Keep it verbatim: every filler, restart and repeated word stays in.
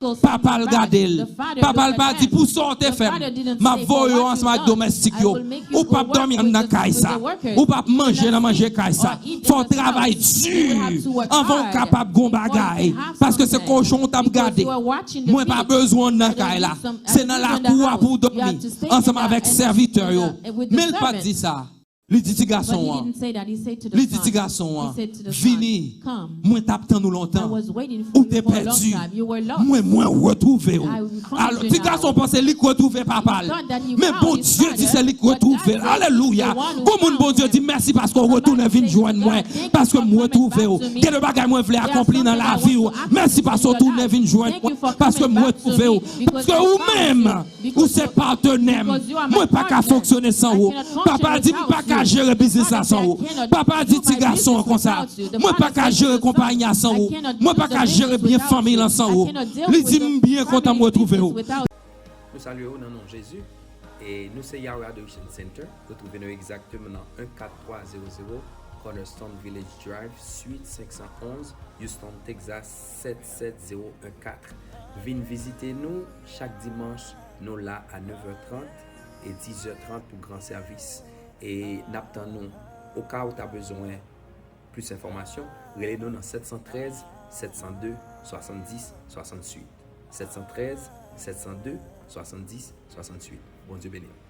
Papa l gade l. Papa l pa di, "Pou sa w te fè m, m ap voye w ansanm ak domèstik yo. Ou p ap dòmi anndan kay sa. Ou p ap manje nan manje kay sa. Fò w travay di anvan w kapab gon bagay. Paske se kochon w t ap gade. Mwen pa bezwen w nan kay la. Se nan lakou a pou w dòmi ansanm avèk sèvitè yo." Men l pa t di sa. Li di ti gason an. Li di ti gason an, "Vini, mwen t ap tann ou lontan. Ou te pèdi. Mwen, mwen retwouve w." Alò, ti gason panse li k retwouve papa l. Men Bondye di se li k retwouve l. Alelouya. Gon moun Bondye di, "Mèsi paske w retounen vin jwenn mwen. Paske m retwouve w. Gen de bagay mwen vle akonpli nan lavi w. Mèsi paske w tounen vin jwenn mwen. Paske m retwouve w. Paske ou menm, ou se patnè m. Mwen pa ka fonksyone san ou." Papa di, "M pa ka jere biznis la san ou." Papa di ti gason an konsa, "Mwen pa ka jere konpayi a san ou. Mwen pa ka jere byen fanmi lan san ou." Li di, "M byen kontan m retwouve w." Nou salye w nan non Jezi. E nou se Yahweh Adoration Center. Retwouve nou egzakteman nan enn kat twa zewo zewo Cornerstone Village Drive, Suite senk san onz, Houston, Texas, sèt sèt zewo enn kat. Vin vizite nou chak dimanch, nou la a nèf è trant e diz è trant pou gran sèvis. E n ap tann ou. Oka ou ta bezwen plis enfòmasyon, rele nou nan sèt san trèz, sèt san de, swasanndis, swasannuit. Sèt san trèz, sèt san de, swasanndis, swasannuit. Bondye beni w.